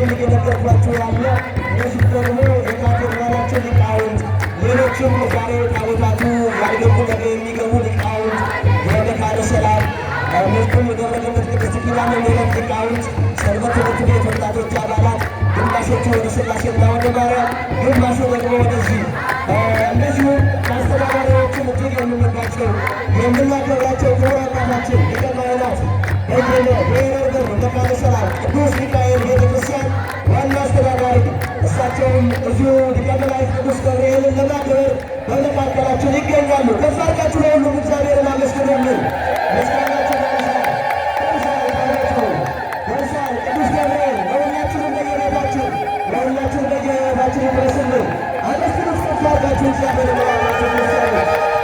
እየነገርኳችሁ ያለ እነዚህ ደግሞ የካቴድራላቸው ሊቃውንት፣ ሌሎችም ዛሬ ታቦታቱ ያልገቡ ነገ የሚገቡ ሊቃውንት፣ የመካነ ሰላም መልኩም የደብረ ገነት ቅድስት ኪዳነ ምሕረት ሊቃውንት፣ ሰንበት ትምህርት ቤት ወጣቶች አባላት፣ ግማሾቹ ወደ ሥላሴና ወደ ማርያም፣ ግማሹ ደግሞ ወደዚህ፣ እንደዚሁም አስተባባሪዎችን እጅግ የምንወዳቸው የምናከብራቸው ክቡር አባታችን ሊቀ ካህናት በየነ ብሔረ መካነ ሰላም ቅዱስ ሚካኤል ቤተክርስቲያን ዋና አስተዳዳሪ፣ እሳቸውም እዚሁ ሊቀ መላእክት ቅዱስ ገብርኤልን ለማክበር በመካከላችን ይገኛሉ። ከፍ አድርጋችሁ ለሁሉም እግዚአብሔርን አመስግኑልን። ምስጋናችሁ ደርሷል፣ ደርሷል፣ ደርሷል። ቅዱስ ገብርኤል ለሁላችንም በየቤታችን፣ ለሁላችን በየቤታችን ይድረስልን። አመስግኑት ከፍ አድርጋችሁ እግዚአብሔርን።